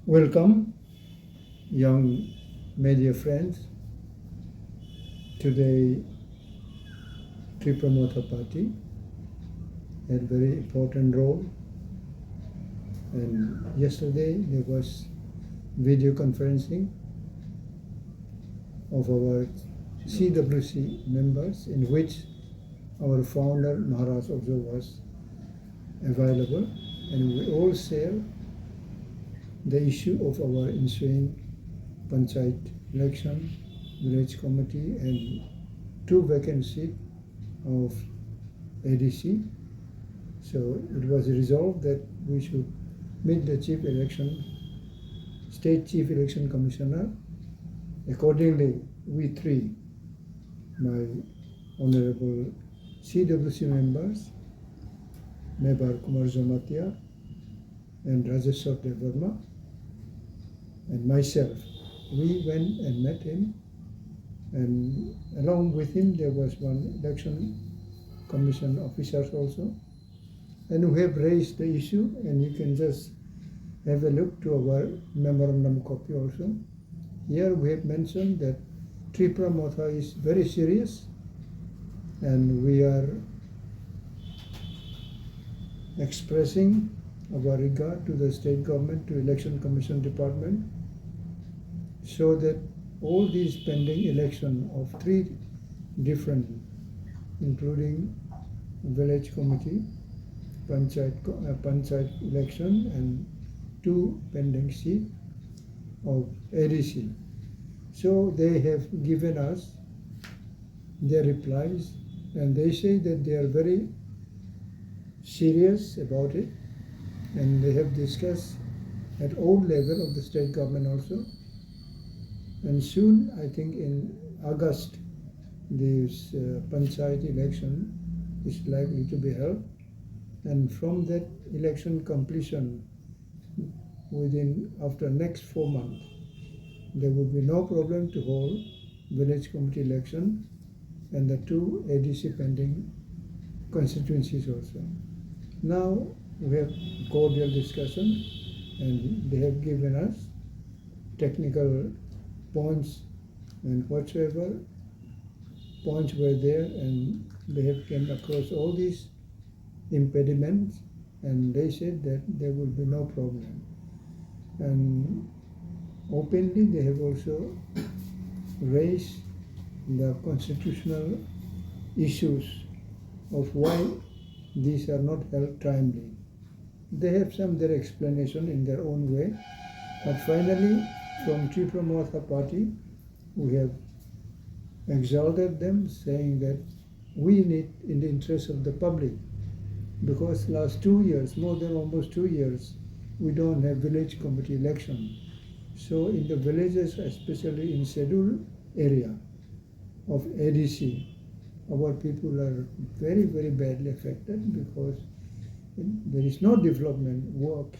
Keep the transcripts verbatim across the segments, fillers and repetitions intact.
Welcome, young media friends. Today, Tipra Motha Party had very important role. And yesterday, there was video conferencing of our C W C members, in which our founder Maharaj also was available, and we all share the issue of our ensuing panchayat election, village committee, and two vacant seat of A D C. So it was resolved that we should meet the chief election, state chief election commissioner. Accordingly, we three, my honorable C W C members, Mebar Kumar Jamatia and Rajeshwar Debbarma and myself, we went and met him, and along with him there was one election commission officers also, and we have raised the issue, and you can just have a look to our memorandum copy also. Here we have mentioned that Tipra Motha is very serious, and we are expressing our regard to the state government, to election commission department, so that all these pending election of three different, including village committee, panchayat co-, uh, panchayat election, and two pending seat of A D C. So they have given us their replies, and they say that they are very serious about it, and they have discussed at all level of the state government also. And soon, I think in August, this, uh, panchayat election is likely to be held. And from that election completion, within, after next four months, there will be no problem to hold village committee election and the two A D C pending constituencies also. Now we have cordial discussion, and they have given us technical points and whatsoever points were there, and they have came across all these impediments, and they said that there will be no problem. And openly, they have also raised the constitutional issues of why these are not held timely. They have some their explanation in their own way, but finally, from Tipra Motha Party, we have exalted them, saying that we need, in the interest of the public, because last two years, more than almost two years, we don't have village committee election. So in the villages, especially in scheduled area of A D C, our people are very, very badly affected because there is no development works.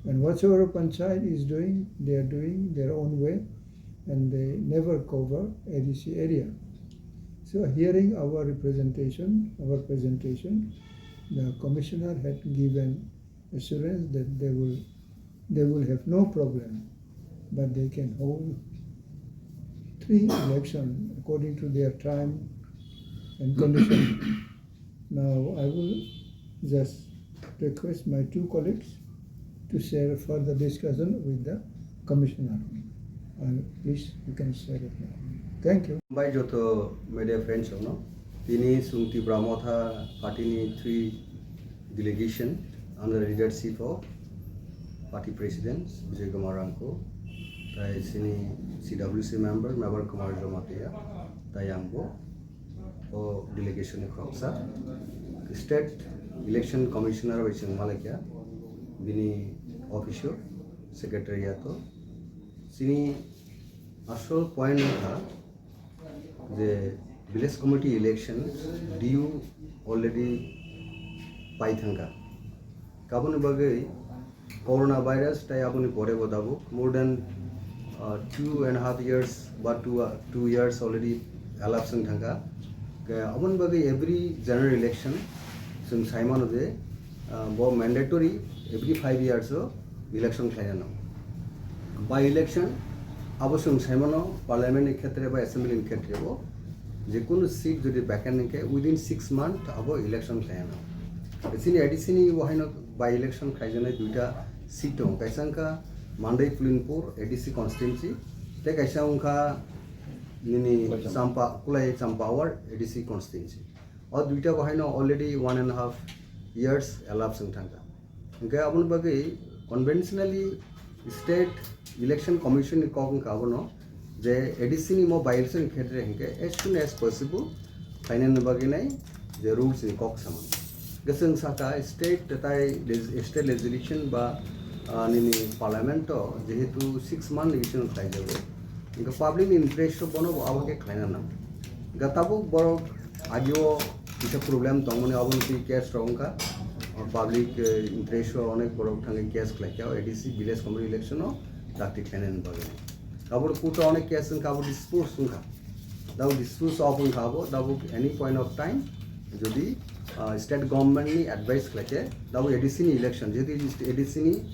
And whatsoever panchayat is doing, they are doing their own way, and they never cover A D C area. So hearing our representation, our presentation, the commissioner had given assurance that they will, they will have no problem, but they can hold three election according to their time and condition. Now, I will just request my two colleagues to share further discussion with the commissioner. And please, you can share it now. Thank you. Bai joto media friends rokno, tini chwng Tipra Motha party ni three delegation under the leadership of party president Bijoy Kumar Rangkho, tai chini C W C member Mebar Kumar Jamatia, tai ang bo o delegation ni khoroksa. State Election Commissioner bai chwng malaikha, bini office o, secretariat o. Chini asol point wngkha je village committee election due already pai thangkha. Kaboni bagwi coronavirus tai aboni pore bo tabuk more than, uh, two and a half years ba two, uh, two years already elapsed wng thangkha. Ke aboni bagwi every general election chwng sai mano je, uh, bo mandatory every five years o election khlaina nango. By election, abo chwng saimano parliament ni khetre ba assembly ni khetre bo je kunu seat jodi vacant hwnkhe within six month abo election khlaiano. Chini A D C ni bo haino by election khaijaknai duita seat tongo, kaisa wngkha Mandai Pulinpur A D C constituency, tei kaisa wngkha nini Kulai Champa. Champa, Kulai Champa ward A D C constituency. O duita bo haino already one and a half years elapse wng thangkha. Hingke aboni bagwi conventionally state election commission ni kok wngkha abono je A D C ni mo by election khetre hingke as soon as possible khlainani bagwi nai je rules ni kok samani. Hingke chwng saka state tai leg-, state legislation ba, ah, nini parliament o jehetu six month ni bisingo khlaijago. Hingke public ni interest o bono bo abo khe khlaina nang. Hingke tabuk borok agio kisa problem tongmani aboni twi case rok wngkha. Public, eh, interest o onek borok thangwi case khlaikha, A D C village committee election o dakti khlainani bagwi. Abo court o onek case wngkha, abo dispose wngkha. Tabuk dispose of wngkha abo, tabuk any point of time jodi, ah, state government ni advice khlaikhe, tabuk A D C ni election, jehetu A D C ni,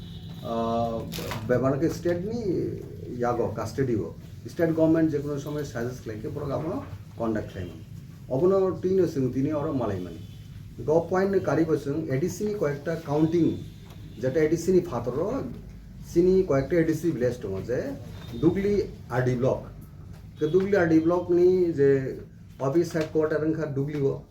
ah, bebak khe state ni yago custody o, state government jekono somoy suggest khlaikhe borok abono conduct khlaimani. Obono twino chwng tini oro malaimani. Go point ni karibo chwng A D C ni koyekta counting, jeta A D C ni phataro chini koyekta A D C village tongo je Dugli R D block. Ke Dugli R D block ni je office headquarter wngkha Dugli o,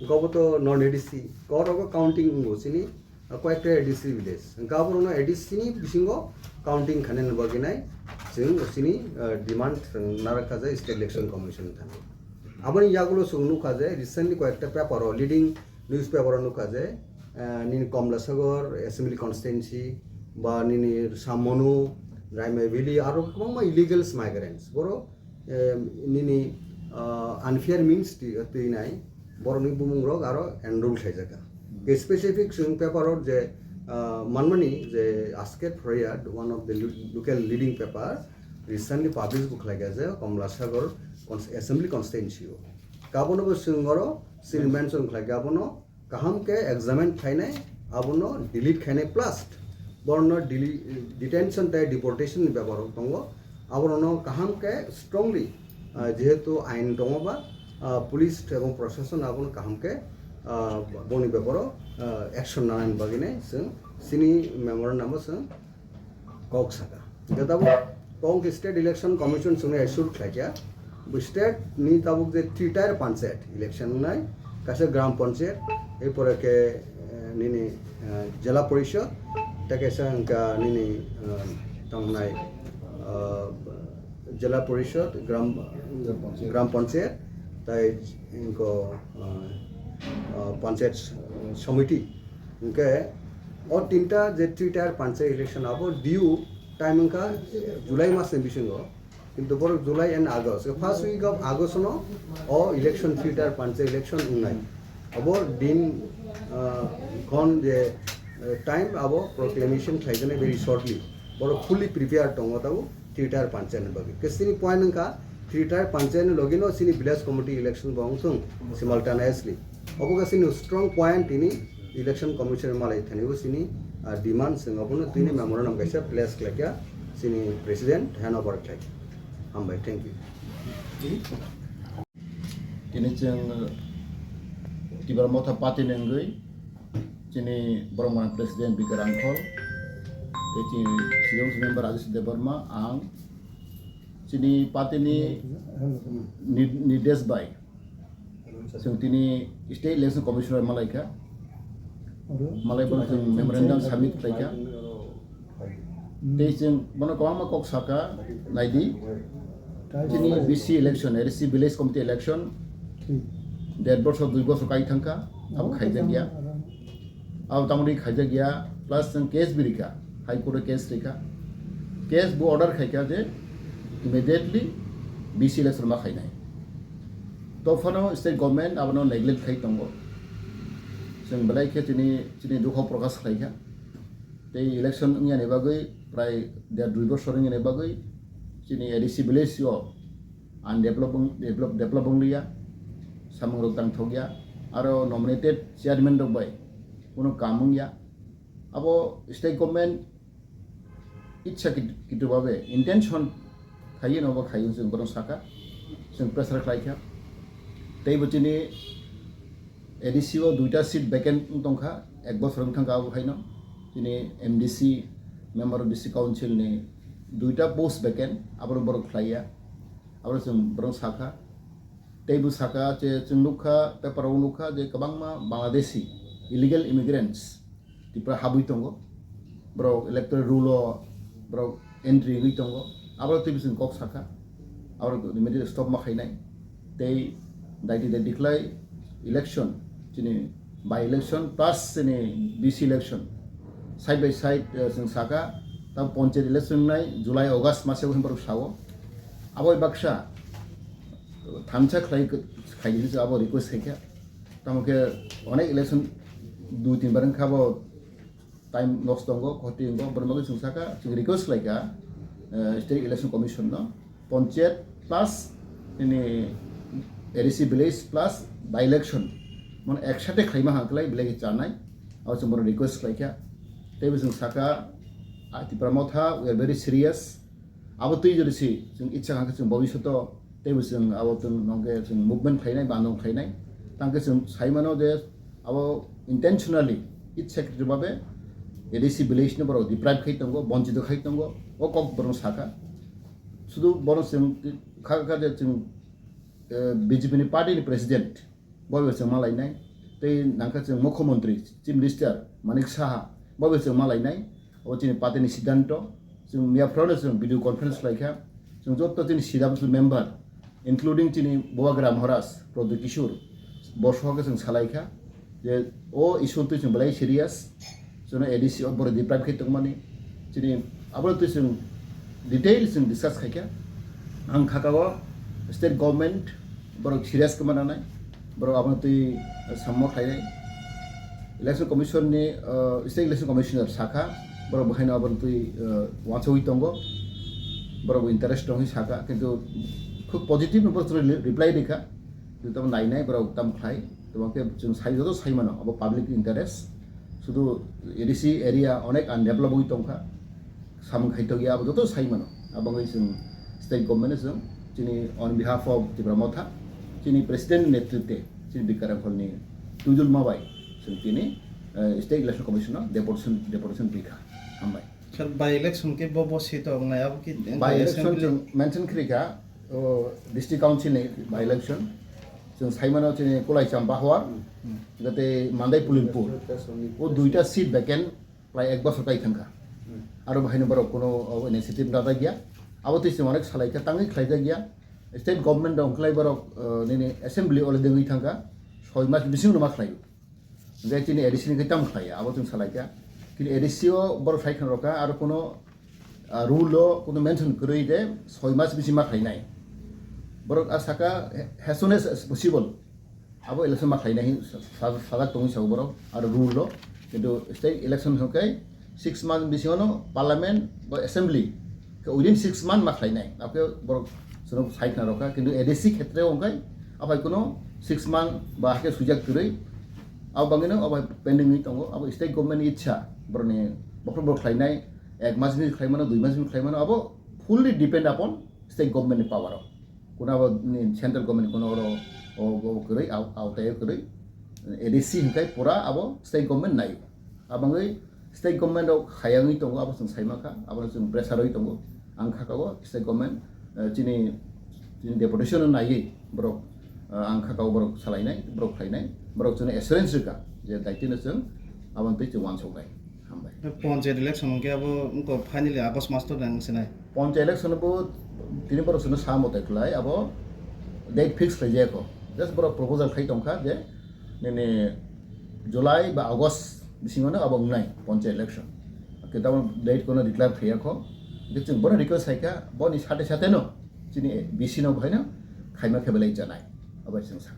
gobo to non A D C, korogo counting wngo chini, ah, koyekta A D C village. Hingke aborokno A D C ni bisingo counting khainani bagwi nai chwng chini, ah, demand chwng narakha je State Election Commission ni thani. Aboni yagulo chwng nukha je recently koyekta paper o, leading newspaper o nukha je, ah, nini Komlasagor Assembly Constituency ba nini Samonu, Raimai Valley aro kwbangma illegals migrants. Borok, eh, nini, ah, unfair means twi-, twinai borokni bumungrok aro enroll khlaijak kha. Ke specific chwng paper o je, ah, manmani je Asket Phraya, one of the lo-, local leading paper, recently publish bo khlaikha je Komlasagor cons-, Assembly Constituency o. Kabono bo chwng oro chini mention khlaikha, abono kaham khe examine khlainai, abono delete khainai, plus borokno deli-, detention tei deportation ni bepar rok tongo, aborokno kaham khe strongly, ah, jehetu ain tongo ba, ah, police ebong proshashan abono kaham khe, ah, boni beparo, ah, action nanani bagwi nai chwng chini memorandum o chwng kok saka. Hingke tabuk kok hingke State Election Commission chwngno assure khlaikha. Bo state ni tabuk je three tier panchayat election wngnai, kaisa gram panchayat, erpore khe, eh, nini, eh, jela porishod, tei kaisa hingka nini, eh, tongnai, eh, jela porishod, gram, gram panchayat, tei hingko, eh, eh, panchayat somiti. Hingke o tinta je three tier panchayat election abo due time wngkha July mas ni bisingo, kintu borok July and August, first week of August no o election, three tier panchayat election wngnai. Abo din, ah, khon je, eh, time abo proclamation khlaijaknai very shortly. Borok fully prepared tongo tabuk three tier panchayat ni bagwi. Ke chini point wngkha three tier panchayat ni logi no chini village committee election bo wngthung simultaneously. Obo khe chini strong point tini election commission malai thani bo chini, ah, demand chwng abono tini memorandum kaisa place khlaikha chini president hand over khlai. Hambai, thank you. Tini chwng Tipra Motha Party ni wngwi chini borok mani president Bikar Rangkhol, tei chini C D M C member Rajesh Debbarma, ang chini party ni nir-, nirdesh bai chwng tini State Election Commissioner malaikha, malai bono chwng memorandum submit khlaikha. Tei chwng bono kwbangma kok saka, naidi, chini B C election, A D C Village Committee election, der borsor, dui borsor kai thangkha, abo khaijak ya. Abo tamoni khaijak ya, plus chwng case bo rikha, High Court o case rikha. Case bo order khaikha je immediately B C election ma khainai. Tophano state government abono neglect khai tongo. Chwng belai khe chini, chini dukho prokash khlaikha. Tei election wngya ni bagwi prai der dui bosor wngya ni bagwi chini A D C village o undevelop wng-, develop, develop wngliya, samung rok tang thokya, aro nominated chairman rok bai kuno kam wngya. Abo state government Itsa kit-, kitu babe intention khaiye nobo khaiye chwng borok saka, chwng pressure khlaikha. Teibo chini A D C o duita seat vacant wng tongkha, ek bosor wng thangkha abo haino. Chini M D C, Member of District Council ni duita post vacant, aboro borok khlaiya, aboro chwng borok sakha. Teibo saka je chwng nukha, paper o nukha je kwbangma Bangladeshi illegal immigrants Tripura habwi tongo, borok electoral roll o borok entry wngwi tongo, abo twi bising kok sakha, abo immediately stop ma khainai. Tei daiti daiti khlai election, chini by election plus chini B C election side by side, eh, chwng saka, ta panchayat election wngnai July August mase o borok sao. Abo baksa thansa khlai khaidi hinwi abo request khaikha. Tamo khe onek election dui tin bar wngkha, abo time nosto wngo, khoti wngo, borok bagwi chwng saka, chwng request khlaikha, eh, State Election Commission no, panchayat plus ini A D C village plus by election, mane ek sate khlaima hangkhlai belai khe chanai, abo chwng borok request khlaikha. Teibo chwng saka, ah, Tipra Motha, we are very serious. Abo twi jodi si chwng itsa kha khe chwng bobishoto teibo chwng abo chwng nongke chwng movement khlainai, bandung khlainai. Tangke chwng sai mano je abo intentionally, itsakritabhabe A D C village no borok deprive khai tongo, bonchito khai tongo, o kok borok saka. Sudu borok chwng kha kha je chwng, eh, B J P ni party ni president, bo bai chwng ma lainai. Tei nangkha chwng Mukhyamantri, Chief Minister Manik Saha, bo bai chwng ma lainai. Abo chini party ni siddhanto. Chwng miya phoro no chwng video conference khlaikha. Chwng joto chini C W member, including chini Bubagra Maharaj, Pradyot Kishore, bo sohokhe chwng salaikha je o issue twi chwng belai serious. Chwngno A D C o borok deprive khe tongmani. Chini abo twi chwng detail chwng discuss khaikha. Ang khakao state government borok serious khe mananai. Borok abo twi sammo khlainai. Election Commission ni, uh, State Election Commissioner sakha, borok bo haino abo twi, uh, uansugwi tongo. Borok bo interest tongwi sakha, kintu khub positive no borok reply rikha. Kintu tamo nainai borok tamo khlai. Tamo khe chwng sai joto sai mano abo public interest. Sudu A D C area onek undeveloped wngwi tongkha, samung khaitokya abo joto sai mano. Abangwi chwng state government no chwng chini on behalf of Tipra Motha, chini president ni netritwe chini Bikram Phalni twijulma bai chwng chini, eh, State Election Commission no deputation, deputation rikha. Hambai. Sir, by election khe bo bo seat o wngnai abo ki By election assembly? Chwng mention khrikha, o, district council ni by election. Chwng sai mano chini Kulaicham Bahwar, Hmm. jate Mandai Pulinpur. O duita seat vacant, prai ek bosor kai thangkha. Hmm. Aro bahaino borok kuno, o, initiative rajak ya. Abo twi chwng onek salai kha, tangwi khlaijak ya. State government rok wngkhlai borok, o, nini assembly already wngwi thangkha. Soi mas bising no ma khlai. Hingke chini A D C ni khe tamo khlai ya, abo chwng salai kha. Chini A D C o borok sai khna rokha, aro kuno, ah, rule o kuno mention kwrwi de soi mas bisi ma khlainai. Borok a saka, as soon as possible abo election ma khlainai hin sa-, sa-, sajak tongwi sao borok, aro rule o. Kintu state election hwnkhe six month bisingo no parliament ba assembly khe within six month ma khlainai. Abo khe borok chwng sai khna rokha, kintu A D C khetre o hwnkhe abai kuno six month ba hakhe swijak kwrwi, abo bangwino abo pending wngwi tongo. Abo state government ni ichha, borokni bokhorok borok khlainai, ek mas ni khlaimano, dui mas ni khlaimano, abo fully depend upon state government ni power o. Kuno abo ni central government kuno oro o, o kwrwi, aw-, awtai o kwrwi, A D C hwnkhe pura abo state government naio. Abangwi state government rok hayangwi tongo, abo chwng saima kha, abono chwng pressure rwi tongo. Ang kha kao state government, eh, chini, chini deputation no naiwi borok, eh, ang kha kao borok salainai, borok khlainai, borok chwngno assurance rwkha je daitino chwng aboni twi chwng uansuknai. Hambai. Panchayat election hwnkhe abo wngkha finally August mas to nang sinai. Panchayat election bo tini borok chwngno sa motai khlai, abo date fix khlaijak kho. Just borok proposal khai tongkha je nini July ba August bisingo no abo wngnai panchayat election. Khe tabuk date kono declare khaiya kho. Hingke chwng bono request khaikha, boni sate sate no chini B C no bohaino khaima khe belai chanai. Abo chwng sa.